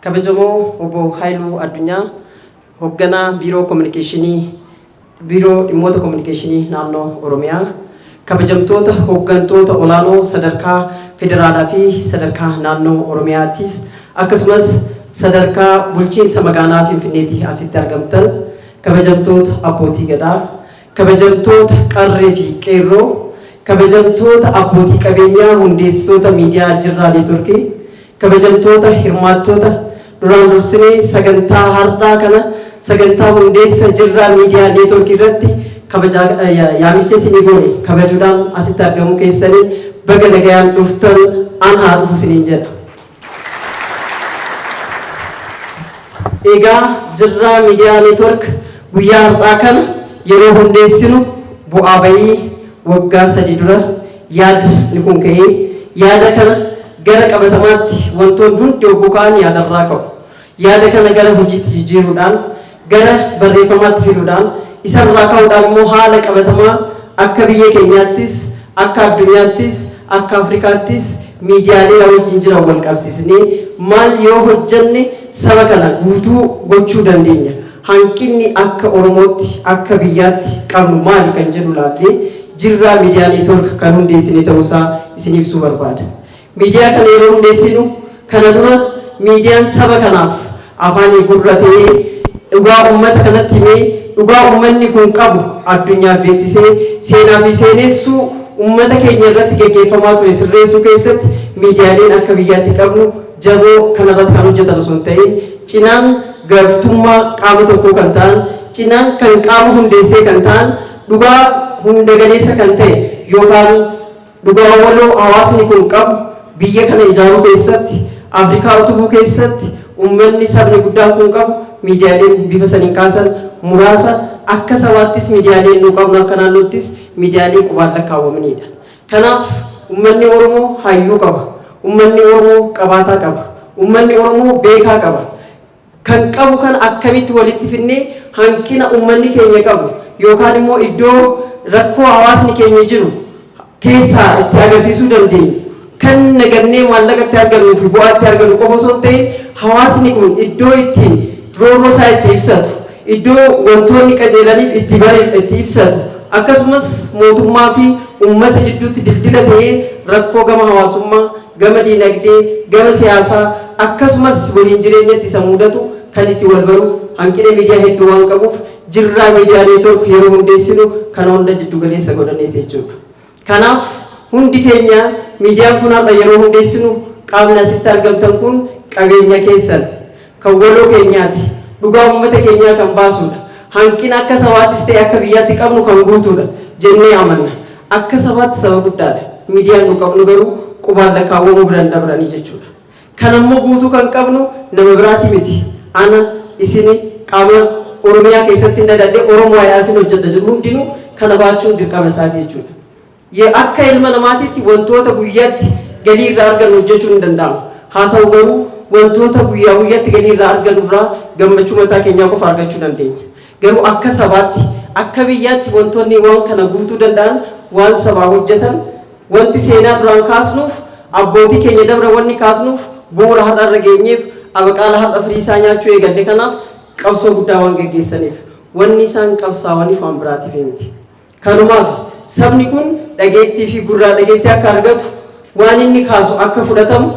Kabajamoo Obbo Haayiluu Addunyaa, hoogganaa Biiroo Kominikeeshinii, Biiroo Dhimmoota Kominikeeshinii Naannoo Oromiyaa, kabajamtoota hooggantoota olaanoo sadarkaa federaalaa fi sadarkaa naannoo Oromiyaattis akkasumas sadarkaa bulchiinsa magaalaa Finfinneetti asitti argamtan, kabajamtoota abbootii gadaa, kabajamtoota qarree fi qeerroo, kabajamtoota abbootii qabeenyaa hundeessitoota miidiyaa Jirraa Neetworkii, kabajamtoota hirmaattoota, duraan dursinee sagantaa har'aa kana sagantaa hundeessa Jirraa Miidiyaa Neetworkii irratti kabajaa yaamicha isinii goone kabajuudhaan asitti argamuu keessanii baga nagayaan dhuftan, an haa dhufu isiniin jedha. Egaa Jirraa Miidiyaa Neetwork guyyaa har'aa kana yeroo hundeessinu bu'aa bayii waggaa 3 dura yaadni kun ka'ee yaada kana gara qabatamaatti wantoonni hundi yogguu ka'an yaadarraa ka'u. Yaada kana gara hojiitti jijjiiruudhaan, gara barreeffamaatti fiduudhaan, isarraa ka'uudhaan immoo haala qabatamaa akka biyya keenyaattis, akka addunyaattis, akka Afrikaattis miidiyaalee wajjin jiran wal qabsiisnee maal yoo hojjanne saba kana guutuu gochuu dandeenya. Hanqinni akka Oromootti, akka biyyaatti qabnu maali kan jedhu laallee Jirraa Miidiyaa Neetwork kan hundeessine ta'uusaa isin ibsuu barbaada. Miidiyaa kana yeroo hundeessinu kana dura miidiyaan saba kanaaf afaanii gurra ta'ee dhugaa uummata kanatti himee dhugaa uummanni kun qabu addunyaaf beeksisee seenaa fi seenessuu uummata keenya irratti geggeeffamaa ture sirreessuu keessatti miidiyaaleen akka biyyaatti qabnu jaboo kanarratti kan hojjetan osoo hin ta'in cinaan gartummaa qaama tokkoo kan ta'an, cinaan kan qaama hundeessee kan ta'an, dhugaa hunda galeessa kan ta'e yookaan dhugaa waloo hawaasni kun qabu biyya kana ijaaruu keessatti, Afrikaa utubuu keessatti uummanni sabni guddaan kun qabu miidiyaaleen bifa saniin kaasan muraasa, akka sabaattis miidiyaaleen nu qabnu akka naannoottis miidiyaalee qubaan lakkaawwamanidha. Kanaaf uummanni Oromoo hayyuu qaba. Uummanni Oromoo qabaataa qaba. Uummanni Oromoo beekaa qaba. Kan qabu kan akkamitti walitti finnee hanqina uummanni keenya qabu yookaan immoo iddoo rakkoo hawaasni keenya jiru keessaa itti agarsiisuu dandeenyu, kan nagannee maallaqa itti argannuu fi bu'aa itti argannu qofa osoo hin ta'in hawaasni kun iddoo ittiin roorroo isaa itti ibsatu, iddoo wantoonni qajeelaniif itti bare itti ibsatu, akkasumas mootummaa fi uummata jidduutti dildila ta'ee rakkoo gama hawaasummaa, gama diinagdee, gama siyaasaa akkasumas waliin jireenyatti isa mudatu kan itti wal baru hanqina miidiyaa hedduu waan qabuuf Jirraa Miidiyaa Neetwork yeroo hundeessinu kana hunda jiddu galeessa godhaneeti jechuudha. Kanaaf hundi keenya miidiyaan kun har'a yeroo hundeessinu qaamni asitti argamtan kun qabeenya keessan kan waloo keenyaati. Dhugaa uummata keenyaa kan baasudha. Hanqina akka sabaattis ta'e akka biyyaatti qabnu kan guutuudha jennee amanna. Akka sabaatti saba guddaadha. Miidiyaan nu qabnu garuu qubaan lakkaawwamuu biraan dabranii jechuudha. Kanammoo guutuu kan qabnu nama biraati miti. Ana, isini, qaama Oromiyaa keessatti hin dhaladhe Oromoo ayaafin hojjedha jedhu hundinuu kana baachuun dirqama isaati jechuudha. Akka ilma namaatitti wantoota guyyaatti galii irraa argannu hojjechuun hin danda'amu. Haa ta'u garuu wantoota guyyaa guyyaatti galii irraa argannu irraa gammachuu mataa keenyaa qofa argachuu dandeenya. Garuu akka sabaatti, akka biyyaatti wantoonni waan kana guutuu danda'an waan sabaa hojjetan, wanti seenaa duraan kaasnuuf, abbootii keenya dabra wanni kaasnuuf, bu'uura har'a irra geenyeef, abaqaala har'a firii isaa nyaachuu eegalle kanaaf qabsoo guddaa waan geggeessaniif, wanni isaan qabsaawaniif waan biraatiif miti. Kanumaaf sabni kun dhageettii fi gurraa dhageettii akka argatu, waan inni kaasu akka fudhatamu,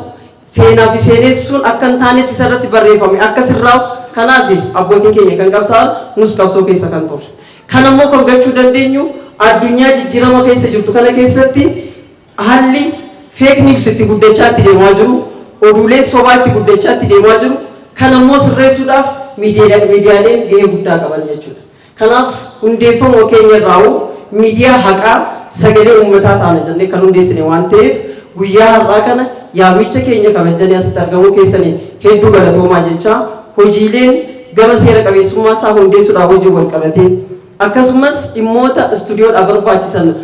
seenaa fi seenessuun akka hin taanetti isarratti barreeffame akka sirraa'u kanaaf abbootiin keenya kan qabsaa'an, nus qabsoo keessa kan turre. Kanammoo kan gachuu dandeenyu addunyaa jijjiirama keessa jirtu kana keessatti haalli fake news itti guddachaa itti deemaa jiru, oduuleen sobaa itti guddachaa itti deemaa jiru, kanammoo sirreessuudhaaf miidiyaaleen gahee guddaa qaban jechuudha. Kanaaf hundeeffamuma keenya irraa'uu miidiyaa haqaa sagalee uummataa taana jennee kan hundeessine waan ta'eef guyyaa har'aa kana yaamicha keenya kabajjanii asitti argamuu keessanii hedduu galatoomaa jechaa, hojiileen gama seera qabeessummaa isaa hundeessuudhaan wajjin wal qabatee akkasumas dhimmoota istuudiyoodhaaf barbaachisan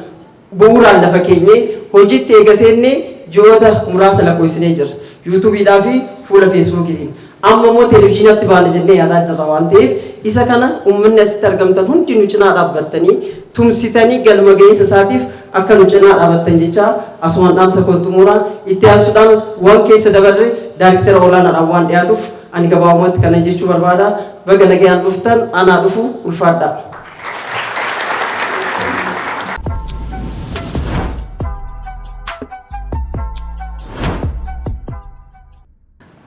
bu'uuraan lafa keenyee hojiitti eega seennee ji'oota muraasa lakkoofsinee jirra. Yuutuubiidhaa fi fuula Feesbuukiitiin. Amma immoo televezyiinatti baana jennee yaadaa jirra waan ta'eef isa kana uummanni asitti argamtan hundi nu cinaa dhaabbattanii tumsitanii galma ga'iinsa isaatiif akka nu cinaa dhaabbattan jechaa asumaan dhaamsa koo xumuraa. Itti aansuudhaan waan keessa dabarre daayirektara olaanaadhaan waan dhiyaatuuf Ani gabaabumatti kana jechuu barbaada. Baga nagayaan dhuftan, anaa dhufu, ulfaadhaa.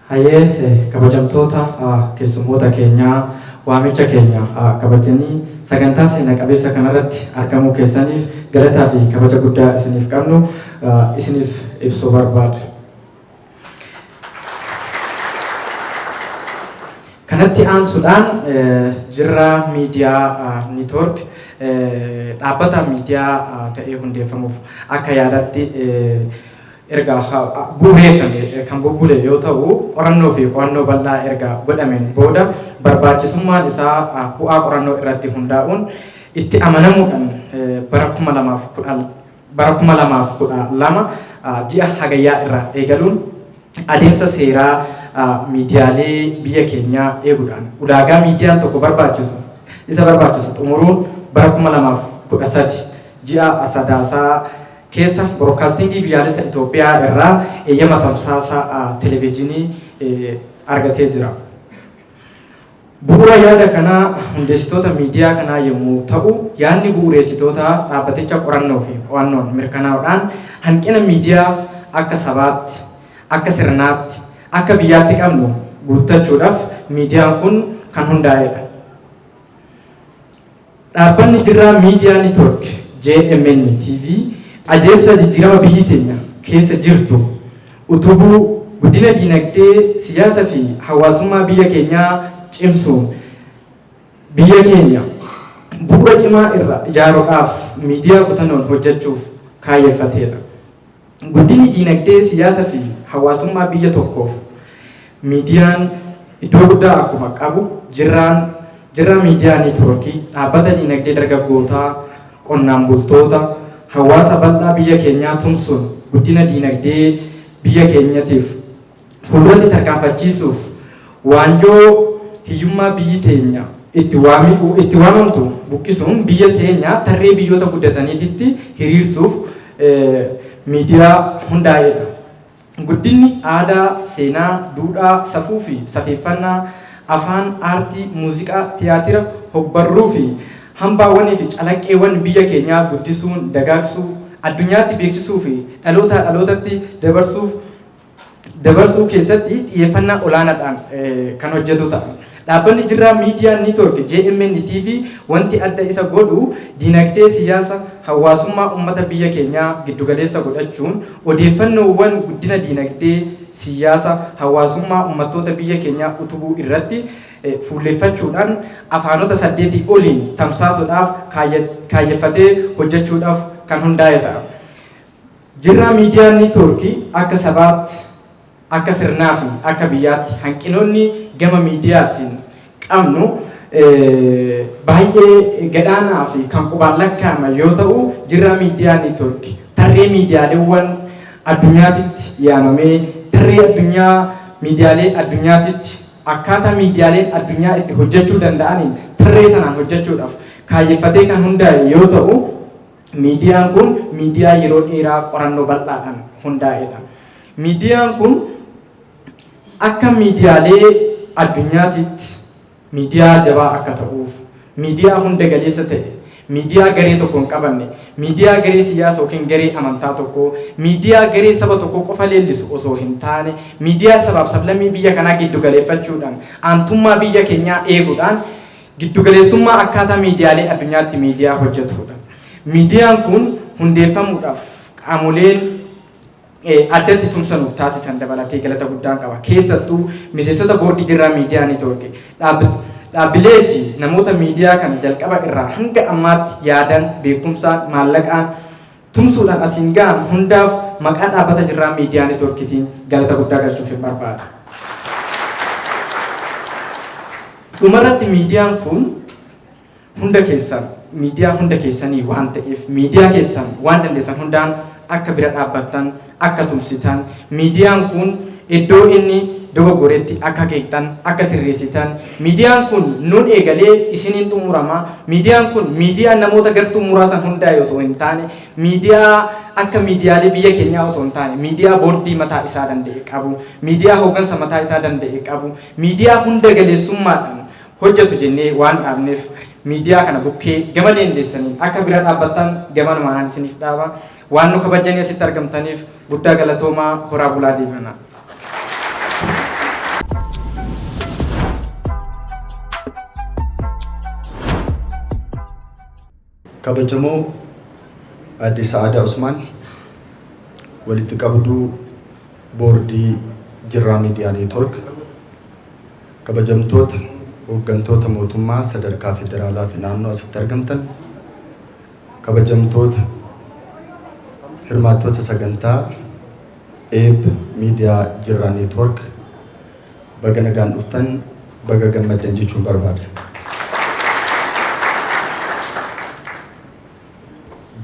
Hayyee, kabajamtoota keessummoota keenyaa, waamicha keenya kabajanii sagantaa seena qabeessa kanarratti argamuu keessaniif galataa fi kabaja guddaa isiniif qabnu isiniif ibsuu barbaada. Kanatti aansuudhaan Jirraa Miidiyaa Network dhaabbata miidiyaa ta'ee hundeeffamuuf akka yaadatti erga bu'uureeffame kan bubbule yoo ta'u, qorannoo fi qo'annoo bal'aa erga godhameen booda barbaachisummaan isaa bu'aa qorannoo irratti hundaa'uun itti amanamuudhaan bara 2010, bara 2012 ji'a Hagayyaa irraa eegaluun adeemsa seeraa miidiyaalee biyya keenyaa eeguudhaan ulaagaa miidiyaan tokko barbaachisu isa barbaachisu xumuruun bara 2013 ji'a Sadaasaa keessa Broadcastingii Biyyaalessa Itoophiyaa irraa eeyyama tamsaasa televezyiinii argatee jira. Bu'uura yaada kanaa hundeessitoota miidiyaa kanaa yommuu ta'u, yaadni bu'uureessitoota dhaabbaticha qorannoo fi qo'annoon mirkanaa'uudhaan hanqina miidiyaa akka sabaatti, akka sirnaatti, akka biyyaatti qabnu guuttachuudhaaf miidiyaan kun kan hundaa'edha. Dhaabbanni Jirraa Miidiyaa Network, JMN TV, adeemsa jijjiirama biyyi teenya keessa jirtu utubuu, guddina diinagdee, siyaasa fi hawaasummaa biyya keenyaa cimsuun biyya keenya bu'uura cimaa irra ijaaruudhaaf miidiyaa kutannoon hojjechuuf kaayyeffateedha. Guddinni diinagdee, siyaasa fi hawaasummaa biyya tokkoof miidiyaan iddoo guddaa akkuma qabu, Jirraan Jirraa Miidiyaa Neetwoorkii dhaabbata diinagdee dargaggootaa, qonnaan bultoota, hawaasa bal'aa biyya keenyaa tumsuun guddina diinagdee biyya keenyatiif fuulduratti tarkaanfachiisuuf, waanjoo hiyyummaa biyyi teenya itti waamamtu buqqisuun biyya teenya tarree biyyoota guddataniititti hiriirsuuf miidiyaa hundaa'edha. Guddinni aadaa, seenaa, duudhaa, safuu fi safeeffannaa, afaan, aartii, muuziqaa, tiyaatira, hogbarruu fi hambaawwanii fi calaqqeewwan biyya keenyaa guddisuun, dagaagsuu, addunyaatti beeksisuu fi dhalootaa dhalootatti dabarsuuf dabarsuu keessatti xiyyeeffannaa olaanaadhaan kan hojjetu ta'a. Dhaabbanni Jirraa Miidiyaa Network, JMN TV, wanti adda isa godhu dinagdee, siyaasa, hawaasummaa uummata biyya keenyaa giddugaleessa godhachuun odeeffannoowwan guddina dinagdee, siyaasa, hawaasummaa uummattoota biyya keenyaa utubuu irratti fuulleeffachuudhaan afaanota saddeetii oliin tamsaasuudhaaf kaayyeffatee hojjechuudhaaf kan hundaa'e ta'a. Jirraa Miidiyaa Network akka sabaatti, akka sirnaa fi akka biyyaatti hanqinoonni gama miidiyaatiin qabnu baay'ee gadaanaa fi kan qubaan lakkaa'aman yoo ta'u, Jirraa Miidiyaa Network tarree miidiyaaleewwan addunyaatitti yaamamee tarree addunyaa miidiyaalee addunyaatitti akkaataa miidiyaaleen addunyaa itti hojjechuu danda'aniin tarree sanaan hojjechuudhaaf kaayyeffatee kan hundaa'e yoo ta'u, miidiyaan kun miidiyaa yeroo dheeraa qorannoo bal'aadhaan hundaa'edha. Miidiyaan kun akka miidiyaalee addunyaatitti miidiyaa jabaa akka ta'uuf, miidiyaa hunda galeessa ta'e, miidiyaa garee tokko hin qabanne, miidiyaa garee siyaasa yookiin garee amantaa tokko, miidiyaa garee saba tokko qofa leellisu osoo hin taane, miidiyaa sabaaf sablammii biyya kanaa giddu galeeffachuudhaan, aantummaa biyya keenyaa eeguudhaan, giddugaleessummaa akkaataa miidiyaalee addunyaatti miidiyaa hojjetudha. Miidiyaan kun hundeeffamuudhaaf qaamoleen addatti tumsanuuf taasisan dabalatee galata guddaan qaba. Keessattuu miseensota boordii Jirraa Miidiyaa Network, dhaabbilee fi namoota miidiyaa kana jalqaba irraa hanga ammaatti yaadan, beekumsaan, maallaqaan tumsuudhaan asiin ga'an hundaaf maqaa dhaabbata Jirraa Miidiyaa Networkiitiin galata guddaa galchuuf hin barbaada. Dhumarratti, miidiyaan kun hunda keessan, miidiyaa hunda keessanii waan ta'eef, miidiyaa keessan waan dandeessan hundaan akka bira dhaabbattan, akka tumsitan, miidiyaan kun iddoo inni dogoggoretti akka akeektan, akka sirreessitan, miidiyaan kun nun eegalee isiniin xumurama. Miidiyaan kun miidiyaa namoota gartuu muraasan hundaa'e osoo hin taane, miidiyaa akka miidiyaalee biyya keenyaa osoo hin taane, miidiyaa boordii mataa isaa danda'e qabu, miidiyaa hooggansa mataa isaa danda'e qabu, miidiyaa hunda galeessummaadhaan hojjetu jennee waan dhaabneef, miidiyaa kana bukkee gama dandeessaniin akka bira dhaabbattan gamanumaan isiniif dhaaba. Waan nu kabajanii asitti argamtaniif guddaa galatoomaa, horaa bulaa deemana. Kabajamoo Aadde Sa'aadaa Usmaan, walitti qabduu boordii Jirraa Miidiyaa Neetwork, kabajamtoota hooggantoota mootummaa sadarkaa federaalaa fi naannoo asitti argamtan, kabajamtoota hirmaattota sagantaa eebba miidiyaa Jirraa Neetwork, baga nagaan dhuftan, baga gammaddan jechuun barbaada.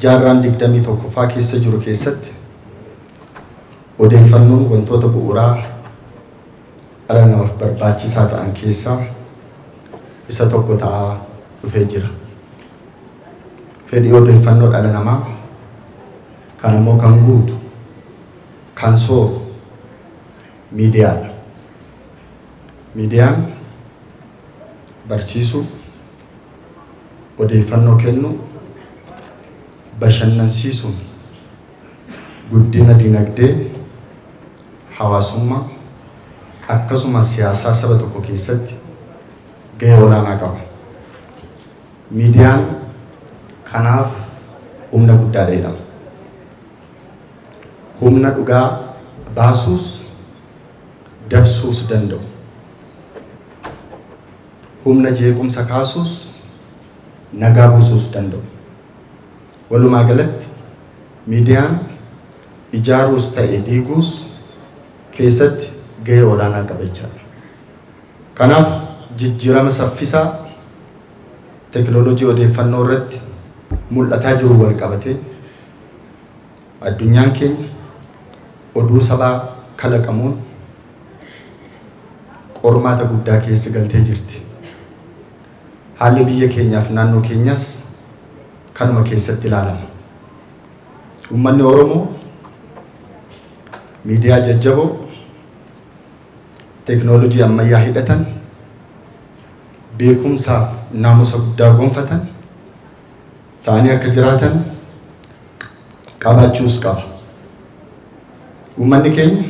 Jaarraan 21ffaa keessa jiru keessatti odeeffannoon wantoota bu'uuraa dhala namaaf barbaachisaa ta'an keessaa isa tokko ta'aa dhufee jira. Fedhii odeeffannoo dhala namaa kan immoo kan guutu, kan sooru miidiyaadha. Miidiyaan barsiisuu, odeeffannoo kennuu, bashannansiisuun guddina dinagdee, hawaasummaa akkasumas siyaasaa saba tokko keessatti gahee olaanaa qaba. Miidiyaan kanaaf humna guddaadha jedhama. Humna dhugaa baasuus dabsuus danda'u. Humna jeequmsa kaasuus nagaa buusuus danda'u. Walumaa galatti miidiyaan ijaaruus ta'e diiguus keessatti gahee olaanaa qaba jechaadha. Kanaaf jijjiirama saffisaa teekinooloojii odeeffannoo irratti mul'ataa jiru wal qabatee addunyaan keenya oduu sabaa kalaqamuun qormaata guddaa keessa galtee jirti. Haalli biyya keenyaaf naannoo keenyaas kanuma keessatti ilaalama. Uummanni Oromoo miidiyaa jajjaboo teekinooloojii ammayyaa hidhatan, beekumsaaf naamusa guddaa gonfatan ta'anii akka jiraatan qabaachuus qaba. Uummanni keenya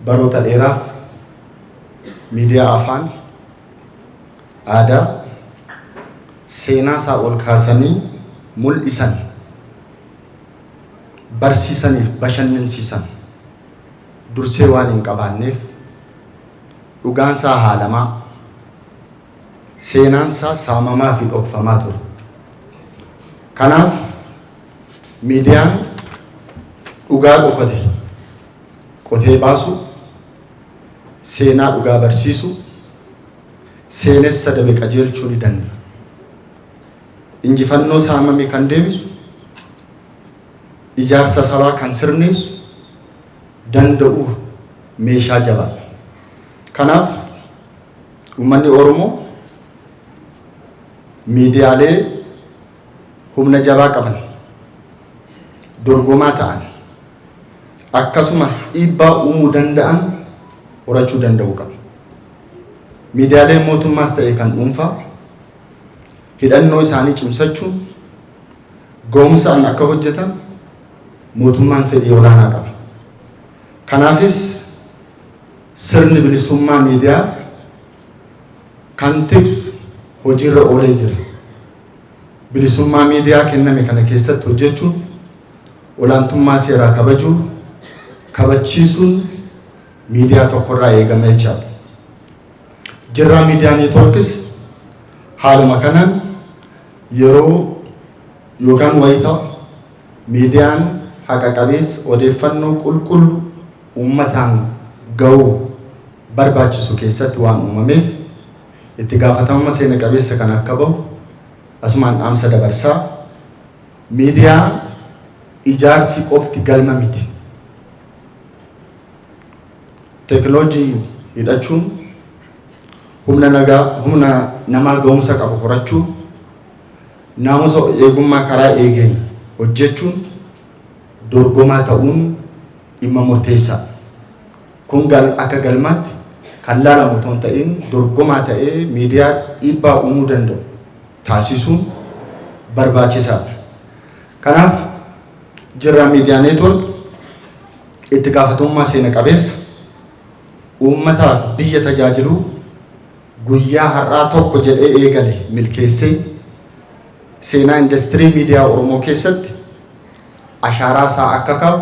baroota dheeraaf miidiyaa afaan, aadaa, seenaa isaa ol kaasanii mul'isan, barsiisaniif bashannansiisan dursee waan hin qabaanneef dhugaan isaa haalamaa, seenaan isaa saamamaa fi dhokfamaa ture. Kanaaf miidiyaan dhugaa dhokate qotee baasu, seenaa dhugaa barsiisu, seenessa dabe qajeelchuu ni danda'a. Injifannoo saamame kan deebisu, ijaarsa sabaa kan sirneessu danda'uuf meeshaa jabaadha. Kanaaf uummanni Oromoo miidiyaalee humna jabaa qaban, dorgomaa ta'an, akkasumas dhiibbaa uumuu danda'an horachuu danda'uu qaba. Miidiyaaleen mootummaas ta'e kan dhuunfaa hidhannoo isaanii cimsachuun ga'umsaan akka hojjetan mootummaan fedhii olaanaa qaba. Kanaafis sirni bilisummaa miidiyaa kan tiksu hojiirra oolee jira. Bilisummaa miidiyaa kenname kana keessatti hojjechuun olaantummaa seeraa kabajuu, kabachiisuun miidiyaa tokkorraa eegama jechaadha. Jirraa Miidiyaa Neetwoorkis haaluma kanaan yeroo yookaan wayita miidiyaan haqa qabeessa odeeffannoo qulqulluu uummataan ga'uu barbaachisu keessatti waan uumameef itti gaafatamummaa seena qabeessa kan akka bahu asumaan dhaamsa dabarsaa. Miidiyaa ijaarsi qofti galma miti. Teekinooloojii hidhachuun, humna nagaa humna namaa ga'umsa qabu horachuun, naamusa eegummaa karaa eegeen hojjechuun dorgomaa ta'uun dhimma murteessaadha. Kun akka galmaatti kan laalamu otoo hin ta'in, dorgomaa ta'ee miidiyaa dhiibbaa uumuu danda'u taasisuun barbaachisaadha. Kanaaf Jirraa Miidiyaa Neetwoork itti gaafatamummaa seena qabeessa uummataaf biyya tajaajiluu guyyaa har'aa tokko jedhee eegale milkeessee, seenaa industirii miidiyaa Oromoo keessatti ashaaraa isaa akka kaa'u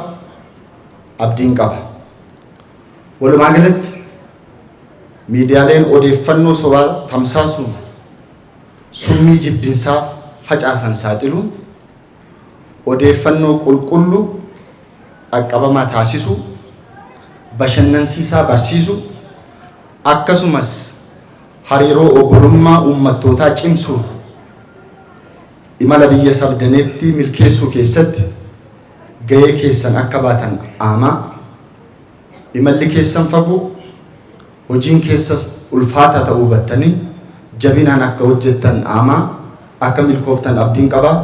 abdiin qaba. Walumaa galatti, miidiyaaleen odeeffannoo sobaa tamsaasuun summii jibbinsaa facaasan saaxiluun, odeeffannoo qulqulluu dhaqqabamaa taasisuu, bashannansiisaa barsiisuu, akkasumas hariiroo obbolummaa uummattootaa cimsuun imala biyya sabdaneetti milkeessuu keessatti gahee keessan akka baatan aamaa, imalli keessan fagoo, hojiin keessas ulfaataa ta'uu hubattanii jabinaan akka hojjettan aamaa, akka milkooftan abdiin qabaa.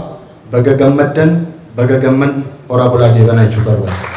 Baga gammaddan, baga gamman, horaa bulaa, deebanaa jechuu barbaada.